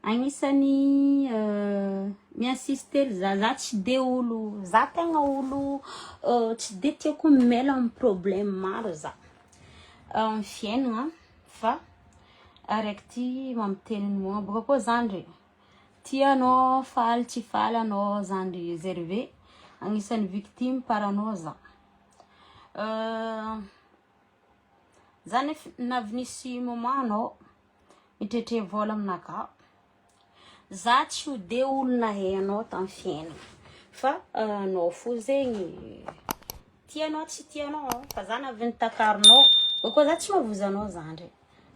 Agnisan'ny mi-insister za, za tsy de olo, za tegna olo tsy de tiako mimaila amin'ny problème maro za amin'ny fiainagna fa araiky ty mampiteny ny moa bôka koa zandry tia anao faly tsy faly anao zandry Gervais agnisan'ny victime par anao za. Za nefa navy nisy moment anao mitretre vôla aminakahy, za tsy ho de olo nahay anao tamin'ny fiainana fa anao fo zegny tianao tsy tianao fa za navy nitakarinao, koa za tsy mahavoza anao zandry,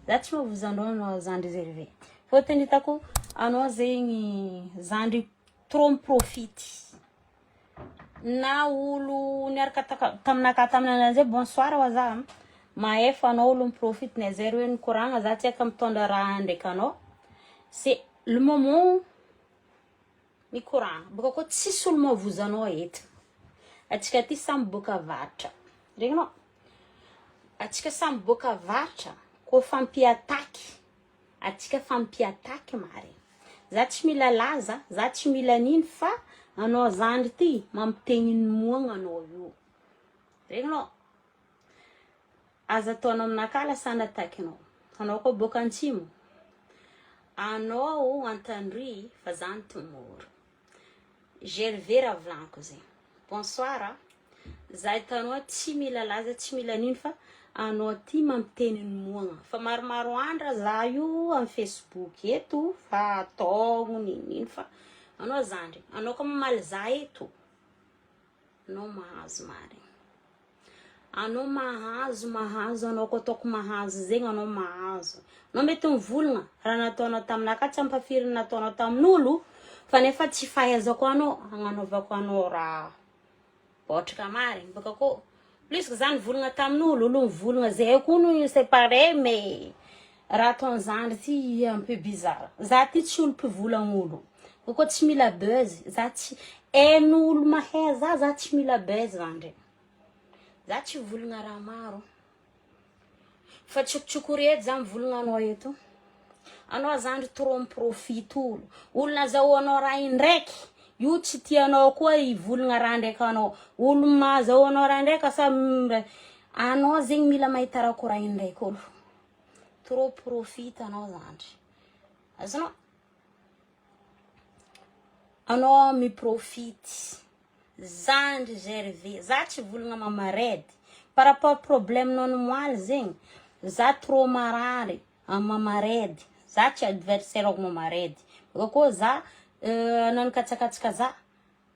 za tsy mahavoza anao anao zandry Gervais, fôtony hitako anao zegny zandry trop miprofity. Na olo niaraka taka- taminakahy tamin'ny zay bonsoir wa za mahefa anao olo miprofite na zay reo nikoragna za tsy haiko mitondra raha ndraiky anao c'est le moment mikoragna bôka koa tsisy olo mahavoza anao eto atsika ty samy boaka avaratra regninao atsika samy boaka avaratra koa fampiataky Atsika fa mpiataky marigny. Za tsy mila laza, za tsy mila nino fa anao zandry ty mampitegny ny moagna anao io. Regninao? Aza ataonao aminakahy lasa natakinao. Anao koa boaka antsimo. Anao Antandroy fa za Antemoro. Gervais raha volaniko zegny. Bonsoir a. Za hitanao tsy mila laza tsy mila nino fa anao ty mampiteny ny moagna fa maromaro andra za io am facebook eto fa ataogno ninino fa anao zandry anao koa mamaly za eto anao mahazo marigny anao mahazo mahazo anao koa ataoko mahazo zegny anao mahazo anao mety mivolagna raha nataonao taminakahy tsy ampafiry nataonao tamin'olo fa nefa tsy fahaizako anao agnanaovako anao raha Bôtraka marigny bôka kô plus que za nivolagna tamin'olo, olo nivolagna zay koa no c'est pareil mais raha ataon'ny zandry ty un peu bizarre, za ty tsy olo mpivolagna olo, za koa tsy mila buzz, za tsy hain'olo mahay za, za tsy mila buzz zandry, za tsy hivolagna raha maro. Fa tsokotsokory eto za mivolagna anao eto. Anao zandry trop miprofite olo. Olo nazahoanao raha indraiky, io tsy tianao koa hivolagna raha ndraiky anao. Olo mahazahoanao raha ndraiky asa anao zegny mila mahita raha koa raha indraiky olo. Trop profite anao zandry. Azonao? Anao miprofite. Zandry Gervais, za tsy volagna mama red, par rapport problème nao nomoaly zegny, za trop marary amy mama red, za tsy adversaire ako mama red, baka koa za anao nikatsakatsaka za,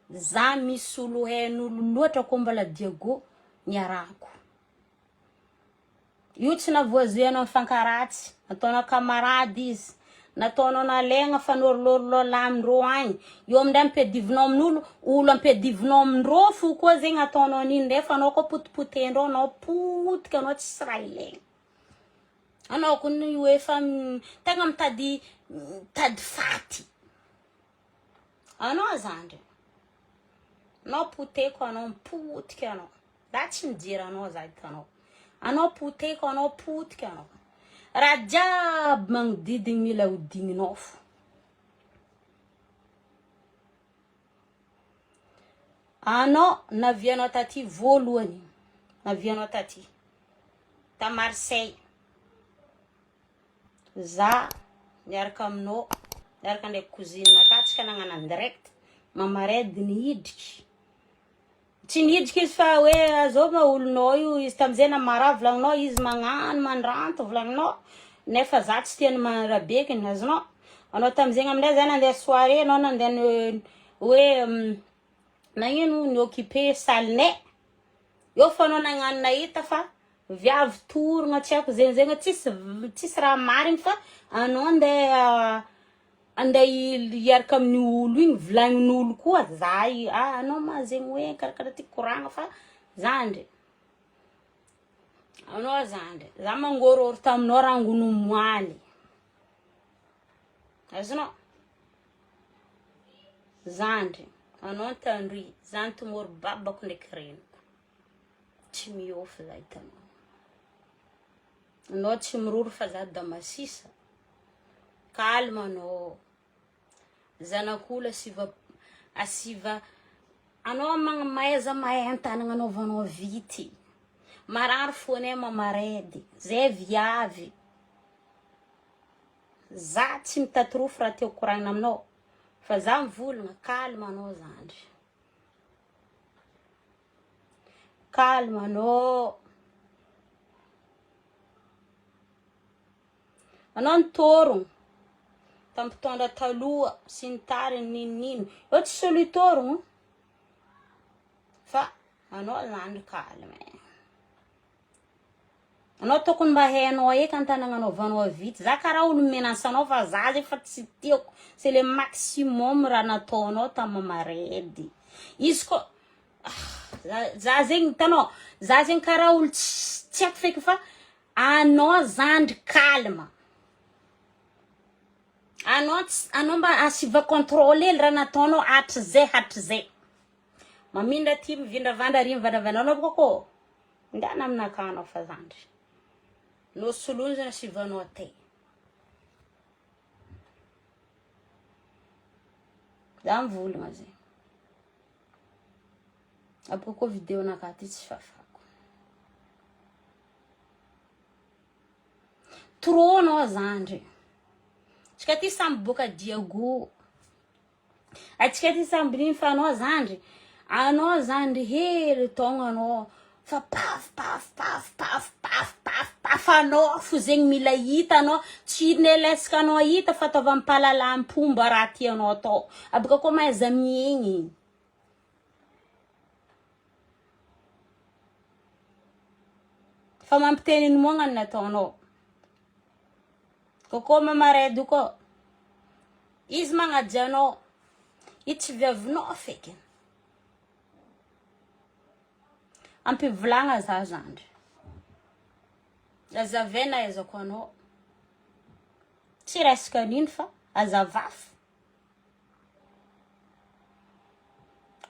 za misy olo hain'olo loatra koa mbola Diego niarahako. Io tsy navoazoianao mifankaratsy, nataonao camarade izy, nataonao nalaigna fa norolorolao lamindreo agny, io amindray ampiadivinao amin'olo, olo ampiadivinao amindreo fo koa zegny ataonao an'iny nefa anao koa potipotendreo, anao potika anao tsisy raha ilaigna, anao koa io efa tegna mitady mitady faty, anao zandry, anao poteko anao mipotika anao. Za tsy mijery anao za hitanao. Anao poteko anao potika anao. Raha jiaby magnodidigny mila hodigninao fo. Anao navianao taty voalohany, navianao taty ta Marseille. Za miaraka aminao, miaraka ndraiky cousine nakahy tsika nagnano en direct, mama red nihidriky. Tsy niditra izy fa hoe azao ma olonao io izy tamizay na marary volagninao izy magnano mandranto volagninao nefa za tsy tia ny marabekiny azonao anao tamizegny aminay za nandeha soirée anao nandeha ny hoe nagnino ni occuper salle-nay eo fa anao nagnano nahita fa viavy torogna tsy haiko zegny zegny tsisy tsisy raha marigny fa anao andeha Andeha hiaraka amin'io olo igny vilagnin'olo koa za io ah anao ma zegny hoe karakara ty koragna fa zandry anao zandry za mangôrôro taminao rangony omaly azonao zandry anao tandroy za nitomôro babako ndraiky reniko tsy miôfy za hitanao anao tsy miroro fa za damasisa Calme anao. Zanak'olo asiva asiva anao magnamaiza mahay antanagna anaovanao vity. Marary fonay mamaredy, zay viavy. Za tsy mitatirofo raha tiako koragnina aminao fa za mivolagna calme anao zandry. Calme anao. Anao nitôrogno tamin'ny mpitondra taloha sy ny tariny n'inon'ino. Eo tsy solo hitôrogno fa anao zandry calme. Anao tokony mba hainao eky an-tanagna anaovanao vitsy. Za karaha olo menace anao fa za zay fa tsy tiako. C'est le maximum raha nataonao tamin'ny mamaredy. Izy koa za zegny hitanao, za zegny karaha olo tsy haiko feky fa anao zandry calme. Anao tsy anao mba asiva contrôle hely raha nataonao hatrizay hatrizay. Mamindra aty mivindravandra ary mivandravandra anao bôka kô. Ndana aminakahy anao fa zandry. No soloiny zany asivanao tay. Za mivolagna zegny. Aboaka koa vidéo nakahy ty tsy fafako. Trop anao zandry. Tsika ty samy boaka Diego. Atsika ty samby nino fa anao zandry, anao zandry hely taogno anao fa paf paf paf paf paf paf paf anao fo zegny mila hita anao, tsy nelesaka anao hita fa ataova ampahalalam-pomba raha tianao atao, abaka koa mahaiza miaigny. Fa mampiteny ny moagna ny nataonao. Kôkô mamaredo kô. Izy magnaja anao. Izy tsy viavinao feky. Ampivolagna za zandry. Azavaina ahaizako anao. Tsy resaka an'ino fa azavafo.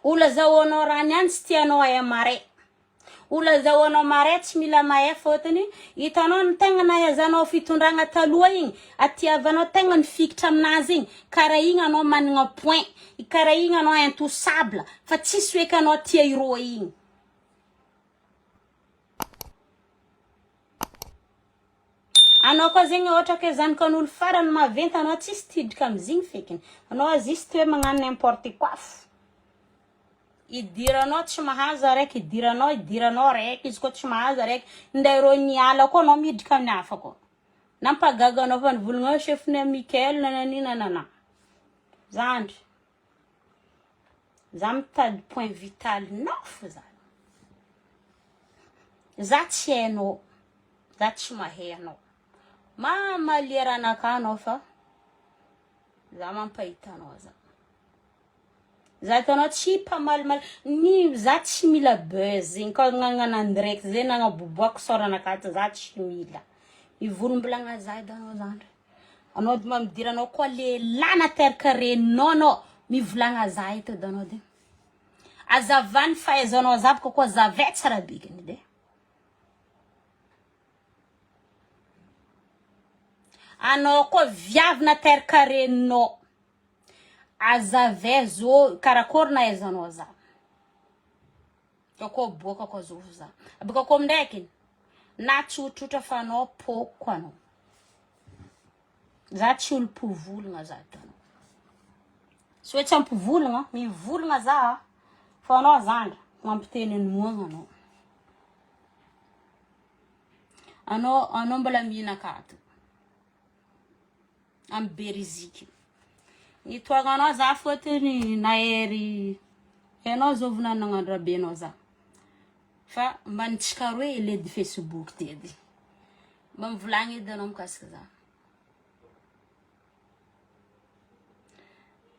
Olo azahoanao raha niany tsy tianao ahay mare. Olo azahoanao mare tsy mila mahay fôtony hitanao ny tegna nahaizanao fitondragna taloha igny atiavanao tegna nifikitra aminazy igny karaha igny anao managna point karaha igny anao intouchable fa tsisy hoe ka anao tia irô igny. Anao koa zegny ohatra ke zanakan'olo farany maventy anao tsisy tidrika amizigny fekiny anao juste hoe magnano n'importe quoi fo idiranao tsy mahazo araiky idiranao idiranao araiky izy koa tsy mahazo araiky nday rô niala koa anao midrika amin'ny hafa koa nampagaga anao fa nivolagna hoe chef-nay Mickaël nanani nanana zandry za mitady point vital nao fo za za tsy hainao za tsy mahay anao mamalia ranaka anao fa za mampahita anao za za hitanao tsy mpamalimaly ny za tsy mila buzz igny ka nagnano en direct zay nagnaboboako sôranakahy ty za tsy mila mivolombolagna za edy anao zandry anao edy mamidiranao koa lehilahy nateraka reninao anao mivolagna za eto edy anao de azavany fahaizanao za bôka koa zavay tsara bikiny de anao koa viavy nateraka reninao azavay zo karakôry nahaizanao za Ka koa boaka koa zovy za. Baka koa amindraiky na tsotsotra fa anao poko anao. Za tsy olo mpivolagna za hitanao. Tsy hoe tsy ampivolagna, mivolagna za fa anao zandry mampiteny ny moagna anao. Anao anao mbola mihinaka ato. Amy Beriziky. Nitoagnanao za fôtony nahery hainao zovy na nagnano rabenao za. Fa mba nitsika roe ledy Facebook ty edy. Mba mivolagna edy anao mikasika za.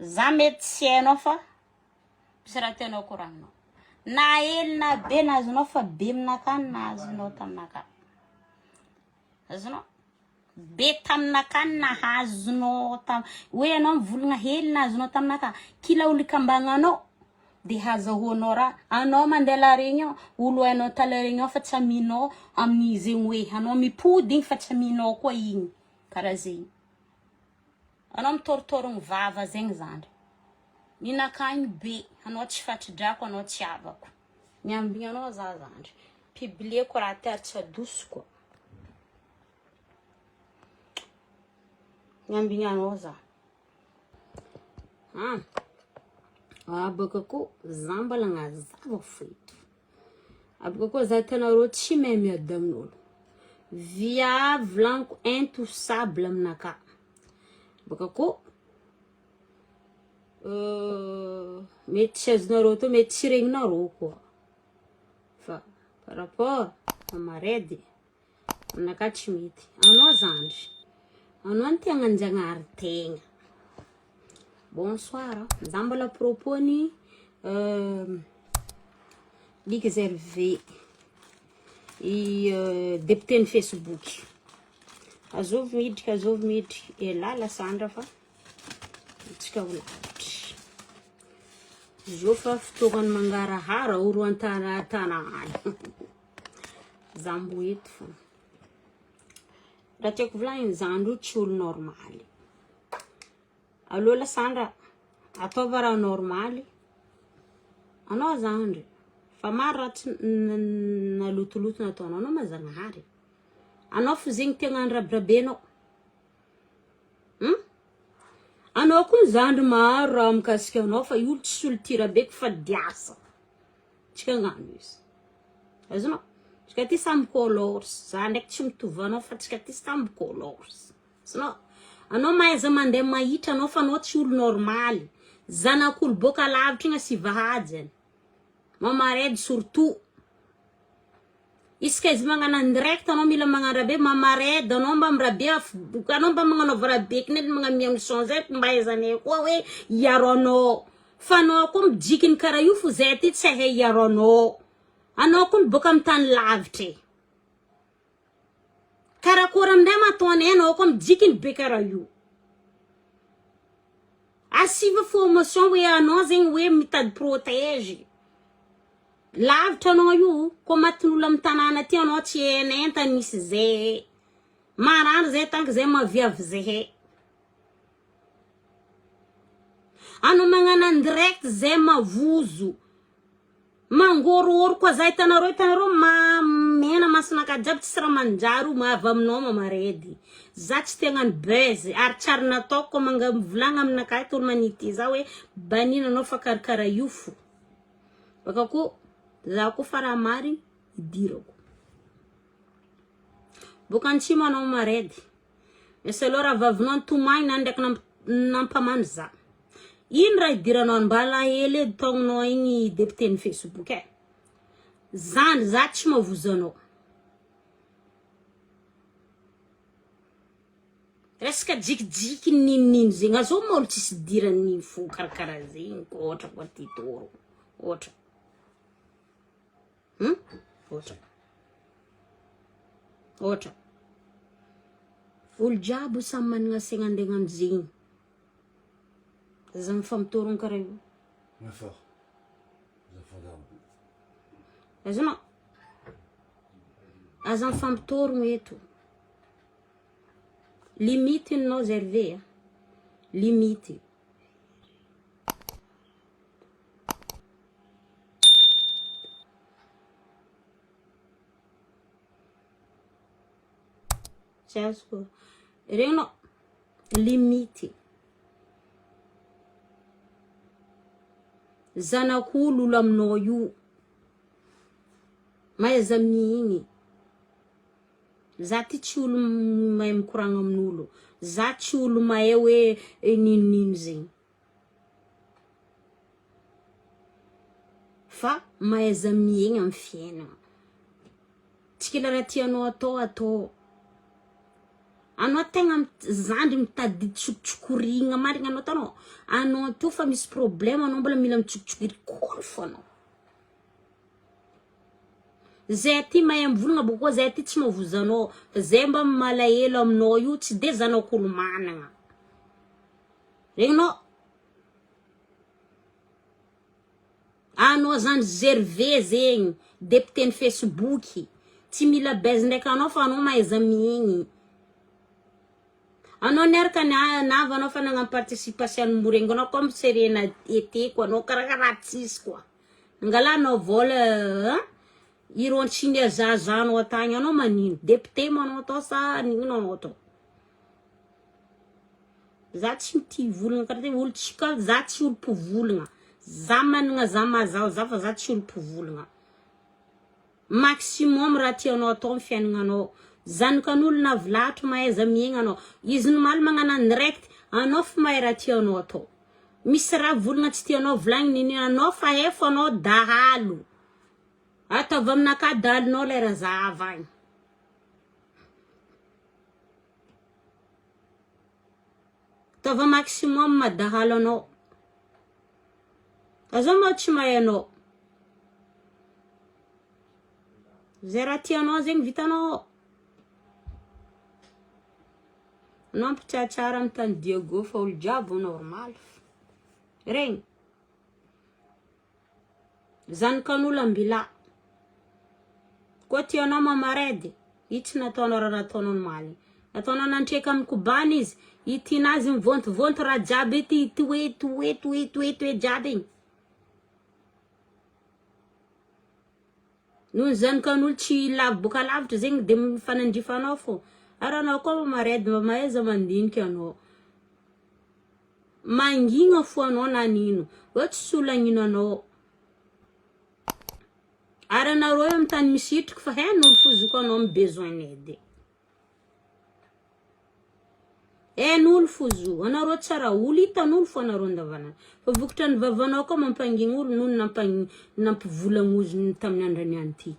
Za mety tsy hainao fa misy raha tianao koragninao. Na hely na be nahazonao fa be aminakahy no nahazonao taminakahy. Azonao? Be taminakahy ny nahazonao tam hoe anao mivolagna hely nahazonao taminakahy. Kila olo ikambagnanao de hazahoanao raha. Anao mandeha la réunion, olo hainao ta la réunion fa tsy aminao amin'ny zegny hoe anao mipody igny fa tsy aminao koa igny. Karaha zegny. Anao mitôrotôrogno vava zegny zandry. Ninakagny be, anao tsy fatri-drako, anao tsy havako. Miambigny anao za zandry. Publieko raha ty ary tsy adosoko. Miambigny anao za. Ah, ah baka koa za mbola agnazava fo eto. Abaka koa za hitanareo tsy mahay miady amin'olo. Viavy volagniko intouchable aminakahy. Baka koa euh, mety tsy azonareo atao, mety tsy regninareo koa. Fa par rapport mamaredy aminakahy tsy mety. Anao zandry, anao ny tegna anjagnahary tegna. Bonsoir, za mbola propos ny euh, Ligue Zerve, i euh, député ny Facebook. Azovy midriky, azovy midriky, elah lasandra fa tsika ho lavitry. Zao fa fotoagnany mangarahara oro an-tanà-tanàna. Za mbo eto fô. Raha tiako volagniny zandry io tsy olo normaly. Aleo lasandra ataova raha normaly. Anao zandry fa maro raha tsy nalotoloto nataonao, anao ma Zagnahary. Anao fo zegny tegna nirabirabenao. Hum? Anao koa zandry maro raha mikasika anao fa io tsy olo tia rabeko fa diasa. Tsika angano izy. Azonao? Tsika ty samy colors. Za ndraiky tsy mitovy anao fa tsika ty samby colors. Azonao? Anao mahaiza mandeha mahitra anao fa anao tsy olo normaly. Zanak'olo boaka lavitra igny asiva hajany. Mama Red surtout. Isaka izy magnano en direct anao mila magnano rabe mama red anao mba mirabe anao mba magnanaova rabe kinely magnamia mission zay mba ahaizanay koa hoe hiaro anao fa anao koa mijikiny karaha io fo zay aty tsy ahay hiaro anao anao koa miboaka amy tany lavitra e karakory amindray ma ataonay anao koa mijikiny be karaha io asiva formation hoe anao zegny hoe mitady protège Lavitra anao io, ko matin'olo am tanàna aty anao tsy hainay tany misy zehe. Marary zay tanky zay maviavy zehe. Anao magnano en direct zay mavozo. Mangorohoro koa za hitanareo hitanareo ma mena masonaka jiaby tsisy raha manjary io avy aminao mamaredy. Za tsy te hagnano buzz ary tsy ary nataoko ko manga mivolagna aminakahy tolo manity za hoe banina anao fa karakara io fo. Baka koa za koa fa raha marigny idirako. Boka antsimo anao maredy. Misy aloha raha vavinao nitomagny na ndraiky nampamany za. Ino raha idiranao any mbala hely edy taognonao igny député ny Facebook e. Zandry za tsy mavozo anao. Resaka jikijiky ninonino zegny azao ma olo tsisy idiran'ny fo karakara zegny ko ohatra koa ty toro ohatra hum ohatra ohatra olo jiaby samy managna saigna andeha hagnano zegny aza mifampitorogno karaha io Moins fort. Azafady. Azonao aza mifampitorogno eto Limite nao Gervais a. Limite. Tsy azoko. Regninao limite. Zanak'olo olo aminao io. Mahaiza mihigny. Za ty tsy olo mahay mikoragna amin'olo, za tsy olo mahay hoe ninonino zegny, fa mahaiza miaigna amy fiaignana, tsy kila raha tianao atao atao, anao tegna zandry mitady tsokotsokorigna marigny anao hitanao, anao tô fa misy problème anao mbola mila mitsokotsokory kôly fô anao. Zay aty mahay mivolagna bôka koa zay aty tsy mahavozo anao fa zay mba malahelo aminao io tsy de zanak'olo managna regninao anao zany gervais zegny député ny facebook tsy mila buzz ndraiky anao fa anao mahaiza miaigny. Anao niaraka navy anao fa nagnano participation ny morengo anao comme serena été ko anao karaha raha tsisy koa. Nangalanao vola hein? Ireo tsy niazazanao tagny anao manino? Député mo anao tao sa nino anao tao? Za tsy mitia volagna karaha ty olo tsy ka za tsy olo mpivolagna. Za managna za mazaho za fa za tsy olo mpivolagna. Maximum raha tianao atao amin'ny fiaignananao. Zanakan'olo na vilahatra mahaiza miaigna anao. Izy nomaly magnano en direct, anao fo mahay raha tianao atao. Misy raha volagna tsy tianao volagniny nini anao fa hay fo anao dahalo. Ataovy aminakahy dahalonao lera za avy agny. Ataova maximum dahalo anao. Fa zao moa tsy mahay anao. Zay raha tianao zegny vitanao. Anao mpitsatsara amy tany Diego fa olo jiaby normal. Regny. Zanakan'olo ambilà. Koa tianao mamaredy, io tsy nataonao raha nataonao omaly. Nataonao nantreka amy kobany izy, i tianazy mivontovonto raha jiaby ity toe toe toe toe toe jiaby igny. Noho ny zanakan'olo tsy lavo boka lavitra zegny de mifanandrify anao fô. Ary anao koa mamaredy mba mahaiza mandinika anao. Mangigna fo anao na nino, eo tsy olo hagnino anao. Ary anareo eo amy tany misitriky fa hain'olo fo zoko anao amy besoin n'aide. Hain'olo fo zo, anareo tsara olo, hitan'olo fo anareo andavanandro. Fa vokatra ny vavanao koa mampangigny olo noho ny nampivolagna ozy tamin'ny andro niany ty.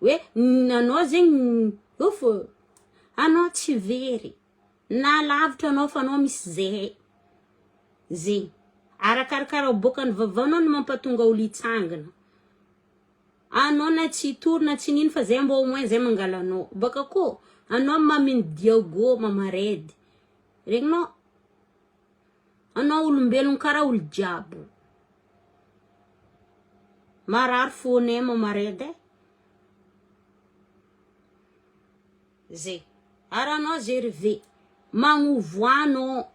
Hoe anao zegny eo fô, anao tsy very. Na lavitra anao fa anao misy zehe. Zegny. Arakarakara boaka ny vavanao no mampatonga olo hitsangana. Anao na tsy hitory na tsy nino fa zay mbô au moins zay mangala anao. Baka koa anao maminy Diogo mamaredy. Regninao? Anao olombelogno karaha olo jiaby. Marary fonay mamaredy e. Zay. Ary anao Gervais, magnovoa anao.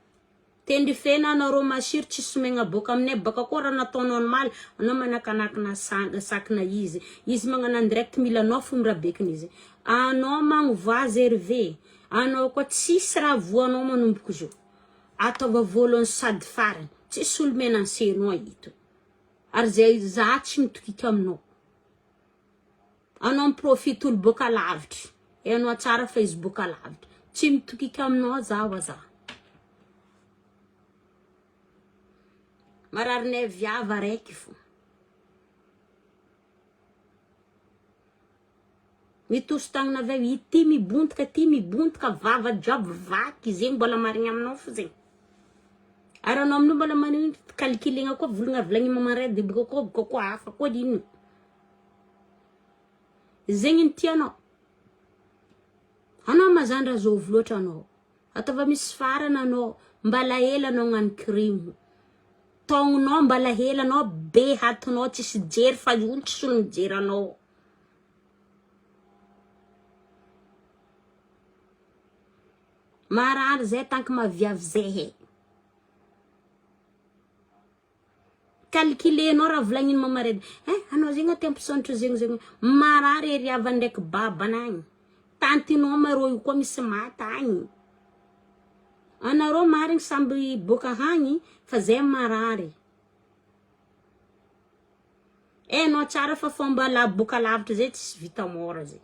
Tendry fena anareo masiro tsisy megna boaka aminay baka koa raha nataonao omaly anao manakanakana sakina izy. Izy magnano en direct mila anao fo mirabekiny izy. Anao magnovoa Gervais, anao koa tsisy raha voanao manomboko zio. Ataova voalohany sady farany. Tsisy olo menansenao eto. Ary zay za tsy mitokiky aminao. Anao miprofite olo boaka lavitry. Hainao tsara fa izy boaka lavitry. Tsy mitokiky aminao zaho aza. Mararinay viavy araiky fo. Mitosy tagnana avy eo, ity mibontoka, ity mibontoka, vava jiaby vaky, zegny mbola marigny aminao fo zegny. Ary anao amin'io mbola manino calculegna koa volagna vilagny mamaray de boka koa boka koa hafa koa ino. Zegny ny tianao. Anao mazandra zovy loatra anao. Ataova misy farany anao, mbala ela anao hagnano crime. Taognonao mbala ela anao be hatonao tsisy jery fa olo tsisy olo mijery anao. Marary zay tanky maviavy zay he. Calculenao raha volagniny mama redy. Eh, anao zegny aty ampisaontra zegny zegny. Marary ery havany ndraiky babany agny. Tantinao marô io koa misy maty agny. Anareo marigny samby boaka hagny fa zay marary. Hainao tsara fa fomba la boka lavitra zay tsisy vita mora zay.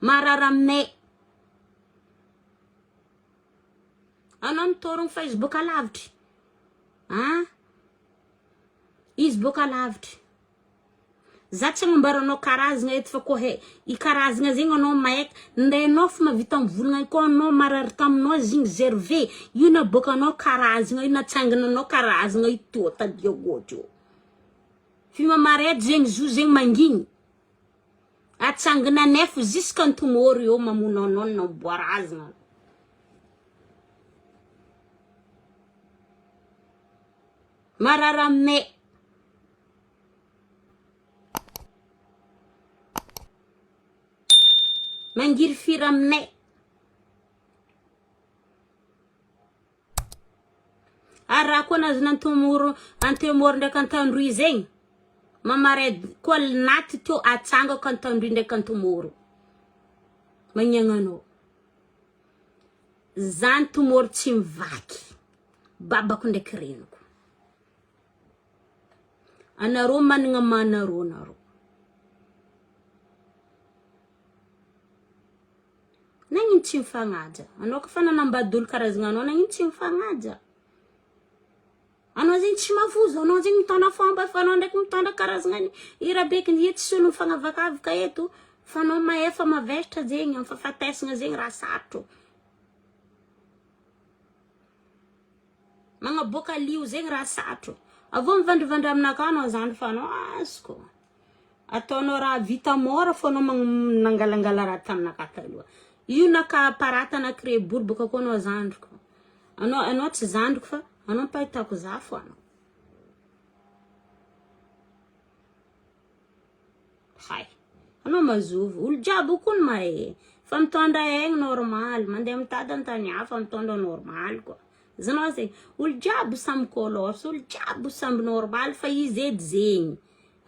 Marary aminay. Anao mitôrogno fa izy boka lavitry. Ah? Izy boka lavitry. Za tsy agnambaranao karazagna eto fa koa he i karazagna zegny anao mahay ndrainao fa mahavita mivolagna koa anao marary taminao zegny Gervais io naboakanao karazagna io natsangananao karazagna io tô tadiagoatra io. Fimamareto zegny zo zegny mangigny. Atsangana nefo jusqu'à tomorrow eo mamono anao namboarazagna. Marary aminay. Mangirifiry aminay. Ary raha koa nazona antomoro antemoro ndraiky antandroy zegny mamaray koa naty teo atsangako antandroy ndraiky antomoro. Magniagna anao. Zany tomoro tsy mivaky. Babako ndraiky reniko. Anareo managna manareo nareo. Nagnino tsy mifagnaja? Anao koa fa nanambady olo karazagna anao nagnino tsy mifagnaja? Anao zegny tsy mavozo, anao zegny mitondra fomba fa anao ndraiky mitondra karazagna ny i rabekiny ia tsisy olo mifagnavakavaka eto fa anao mahefa mavesatra zegny amy fahafatesagna zegny raha sarotro. Magnaboaka lio zegny raha sarotro. Avô mivandravandra aminakahy anao zandry fa anao azoko. Ataonao raha vita mora fô anao nangalangala raha taminakahy taloha. Io naka aparata na krebory bôka koa anao zandriko. Anao anao tsy zandriko fa anao mpahitako za fô anao. Hay. Anao mazovy. Olo jiaby io koa no mahay. Fa mitondra aigny normal. Mandeha mitady an-tany hafa mitondra normal koa. Azonao zegny. Olo jiaby samy kôlôsy, olo jiaby samby normal fa izy edy zegny.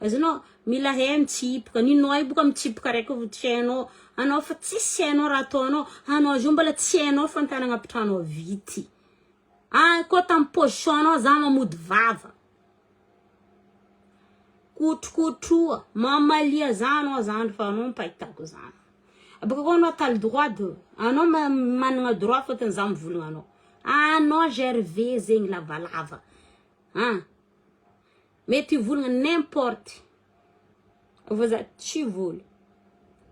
Azonao, mila hay mitsipoka, ninao io boka mitsipoka raiky vao tsy hainao, anao fa tsisy hainao raha ataonao, anao zio mbola tsy hainao fa an-tanagna ampitranao vity. Ah, koa tamin'ny position anao za mamody vava. Kotrokotroa, mamalia za anao zandry fa anao mpahitako zany. Baka koa anao t'as le droit de, anao managna droit fôtony za mivolagna anao. Anao GRV zegny lavalava. Ah. Mety hivolagna n'importe fa za tsy vola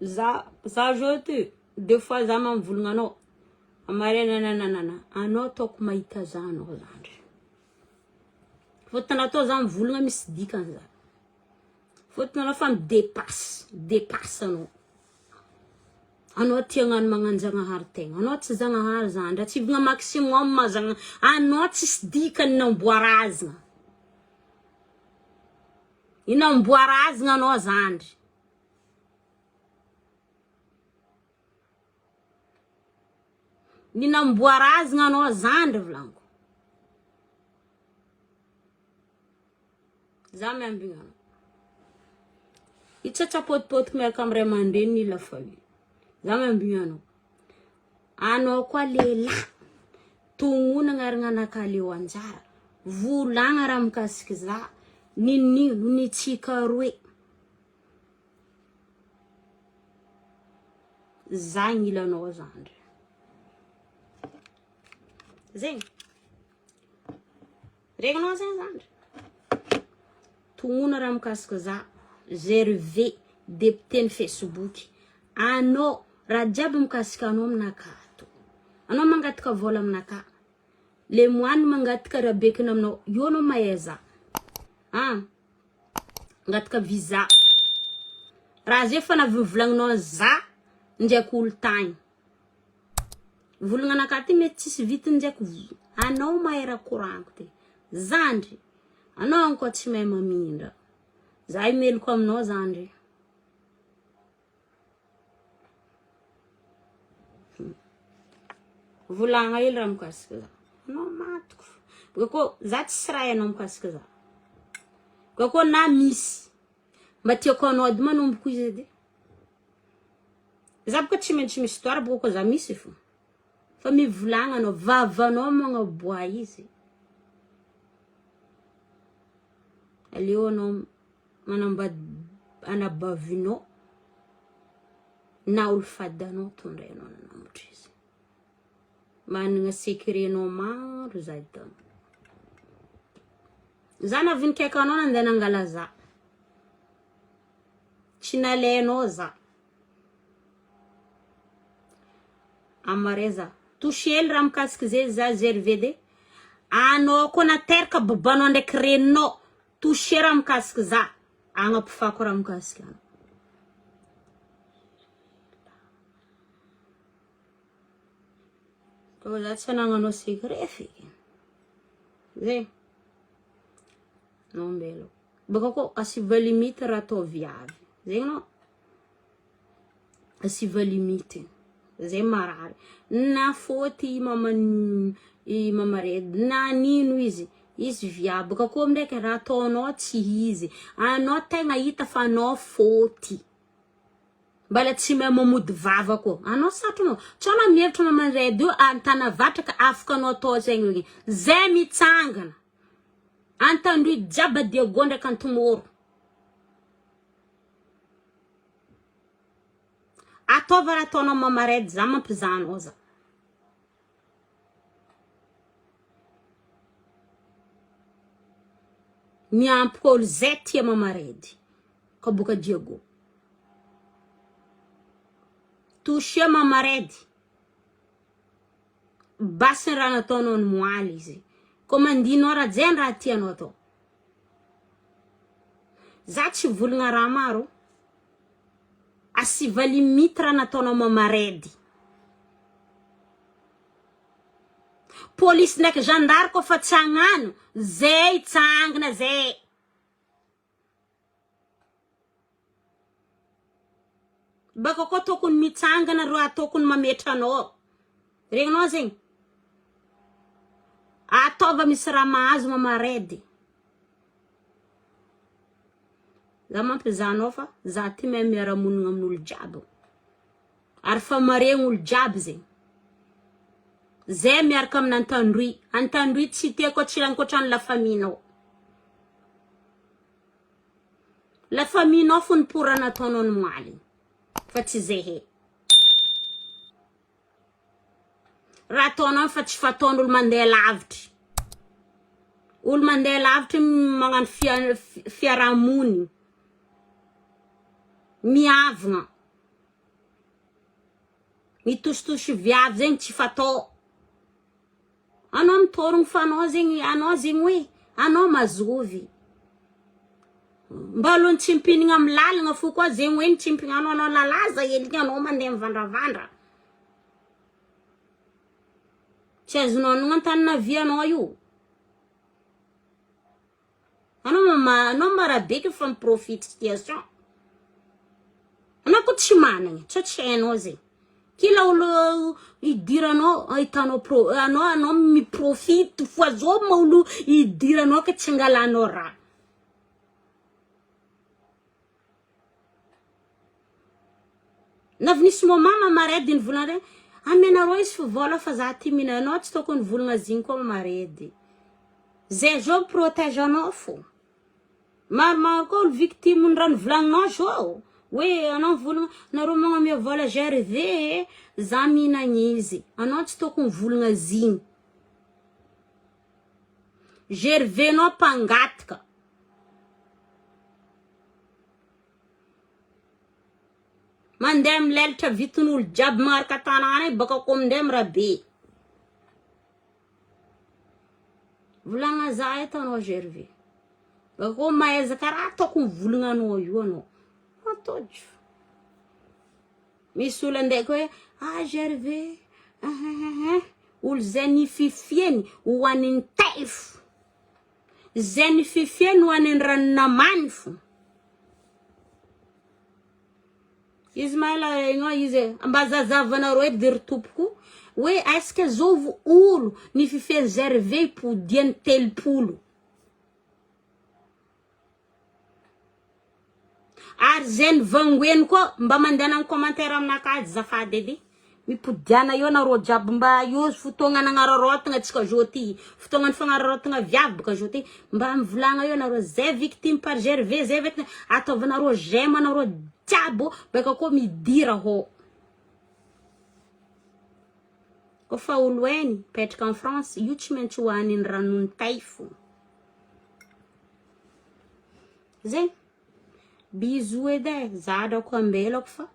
za za zao ty deux fois za mamvolagna anao amaraina nananana anao ataoko mahita za anao zandry fôtony atao za mivolagna misy dikany za fôtony anao fa mi-depasse depasse anao anao tia hagnano magnanjagnahary tegna anao tsy zagnahary zandry atsivagna maximum zagna anao tsisy dikany namboarazagna Inamboarazagna anao zandry. Ninamboarazagna anao zandry volagniko. Za miambigna anao. Hitsatsa-pôtipôtiky miaraka amy ray aman-dreniny la famille. Za miambigna anao. Anao koa lehilahy, tognona agnarana anak'aleo anjara, volagna raha mikasiky za, ninognino nitsika roe. Za agnilanao zandry. Zegny. Regninao zegny zandry. Tognona raha mikasika za, Gervais, député ny Facebook. Anao, raha jiaby mikasika anao aminakahy ato. Anao mangataka vola aminakahy. Le moine mangataka rabekina aminao. Io anao mahay za. Ah. Mangataka visa. Raha zay fa navy nivolagninao za ndraiky olo tagny. Volagna anakahy ty mety tsisy vitiny ndraiky anao mahay raha koragniko ty. Zandry, anao agny koa tsy mahay mamindra. Za io meloko aminao zandry. Volagna hely raha mikasika za. Anao matiko. Baka koa za tsisy raha hainao mikasika za. Baka koa na misy mba tiako anao edy manomboko izy edy. Za boka tsy maintsy misy histoire boka koa za misy fo. Fa mivolagna anao, vavanao magnaboa izy. Aleo anao manambady anabavinao na olo fadanao tondrainao nanambotra izy. Managna secret-nao maro za hitanao. Za navinikaiky anao nandeha nangala za. Tsy nalainao za. Amare za. Touche hely raha mikasiky zay za GRVD. Anao koa nateraka babanao ndraiky reninao. Touche raha mikasiky za. Agnapofako raha mikasiky anao. Koa za tsy anagnanao secret feky. Zay. Nombelo. Baka koa asiva limite raha atao viavy. Zegny anao. Asiva limite. Zay marary. Na fôty maman I Mamaredy nanino izy izy viavy baka koa ndraiky raha ataonao tsy izy anao tegna hita fa anao fôty mbala tsy mahay mamody vava koa anao satry anao tsy anao mihevitra Mamaredy io Antanavatra ka afaka anao atao zegny igny zay mitsangana Antandroy jiaby Diego ndraiky Antomoro ataova raha ataonao Mamaredy za mampizaha anao za. Miampy koa olo zay tia mamaredy ka boka Diego. Touche mamaredy. Basy ny raha nataonao ny moaly izy. Commandinao raha zay ny raha tianao atao. Za tsy volagna raha maro. Asiva limite raha nataonao mamaredy. Polisy ndraiky gendarme koa fa tsy hagnano zay hitsangana zay. Baka koa tokony mitsangana reo tokony mametra anao. Regninao zegny? Ataova misy raha mahazo mamaredy. Za mampizaha anao fa za ty mahay miara-monina amin'olo jiaby. Ary fa maregny olo jiaby zegny. Zay miaraka aminy Antandroy. Antandroy tsy tiako tsy ankoatran'ny la famille-nao. La famille-nao fo ny raha nataonao ny moaly fa tsy zehe. Raha ataonao fa tsy fataon'olo mandeha lavitry. Olo mandeha lavitry magnano fiarahamonigny. Miavogna. Mitositosy viavy zegny tsy fatao. Anao mitôrogno fa anao zegny anao zegny hoe anao mazovy. Mba aloha nitsimpinigna amy lalagna fo koa zegny hoe nitsimpigna anao anao nalaza hely igny anao mandeha mivandravandra. Tsy azonao anogna an-tany navianao io. Anao mama anao marabeky fa mi-profite situation. Anao koa tsy managna, tsy tsy hainao zegny. Kila olo idiranao ahitanao pro anao anao mi-profite fo zao ma olo idiranao ka tsy angalanao raha. Navy nisy moment mama Red nivolagna hoe amenareo izy fo vola fa za ty mihina anao tsy tokony nivolagna zigny koa mama Red. Zay zao protège anao fo. Maromaro koa olo victime ny raha nivolagninao zao hoe anao mivolagna nareo magnamia vola GRV za mihinagna izy anao tsy tokony mivolagna zigny. GRV nao mpangataka. Mandeha milelatra vitin'olo jiaby magnaraka tanàna io baka ko minday mirabe. Volagna za eto anao Gervais. Baka ko mahaiza karaha ataoko mivolagna anao io anao. Ataojo. Misy olo andeha ko hoe ah Gervais ah olo zay nififiany hoaniny taifo. Zay nifefeny ho any an-dranonamany fo. Izy maila igny izy e, mba zazavanareo edy ry tompoko hoe est-ce que zovy olo nififen'i Gervais ipodiany 30. Ary zay nivangoeny koa mba mandehana amin'ny commentaire aminakahy azafady edy. Mipodiana eo nareo jiaby mba io fotoagna nagnararaotagna antsika zao ty. Fotoagna nifagnararaotagna viavy boka zao ty. Mba mivolagna eo nareo zay victime par Gervais zay victime ataovanareo j'aime anareo jiaby beka koa midira hô. Koa fa olo hainy mipetraka en France io tsy maintsy hohaniny ranon'ny fo. Zay. Bisous edy e, za drako ambelako fa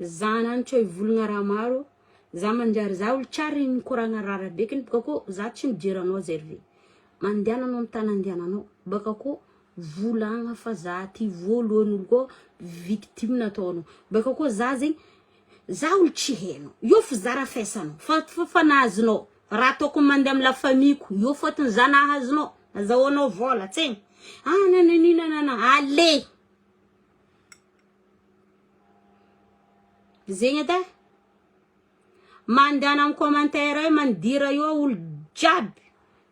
za nany tsy hivolagna raha maro, za manjary za olo tsary mikoragna raha rabekiny baka koa za tsy mijery anao Gervais. Mandehana anao amy tany andehananao, baka koa volagna fa za ty voalohany olo koa victime nataonao. Baka koa za zegny za olo tsy hainao, io fo za rafesanao fa fa nahazonao raha ataoko mandeha amy la famille-ko io fôtony za nahazonao, azahoanao vola tsegny. Ah nananina allez. Zegny edy e. Mandehana amy commentaire eo mandira eo olo. jiaby.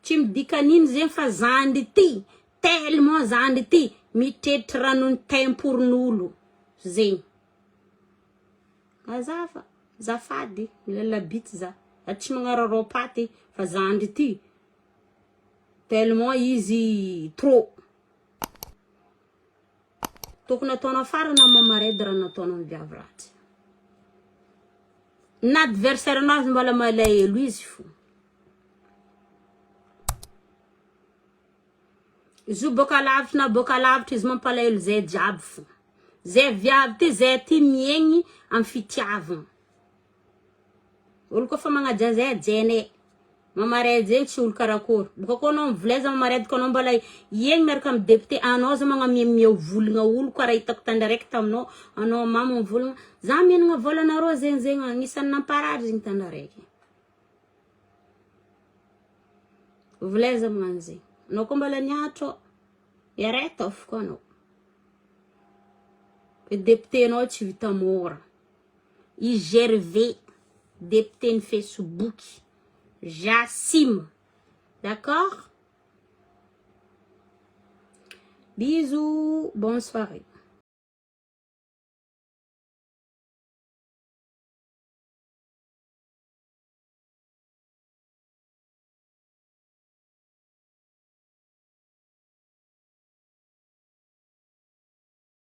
Tsy midika an'ino zegny fa zandry ty, tellement zandry ty mitretry ranon'ny temporin'olo zegny. Mazava, zafady, mila labity za. Za tsy magnararaopaty fa zandry ty tellement izy trop. Tokony ataonao farany amin'ny mamaredy raha nataonao ny viavy ratsy. Na adversaire anao aza mbola malahelo izy fo. Izy io boaka lavitra na boaka lavitra izy mampalahelo zay jiaby fo. Zay viavy ty zay ty miaigny amin'ny fitiavagna. Olo koa fa magnaja zay hajainay. Mamaredy zegny tsy olo karakory. Boka koa anao mivoleza mamaredy ko anao mbola hiaigny miaraka amin'ny député anao zao magnamiamia volagna olo karaha hitako tandraraiky taminao anao mamo mivolagna za mihinagna volanareo zegny zegny agnisan'ny namparary zegny tandraraiky. Voleza magnano zegny. Anao koa mbola niatro iareta fo koa anao. Député anao tsy vita mora. I Gervais, député ny Facebook. J'assume. D'accord? Bisous. Bonne soirée.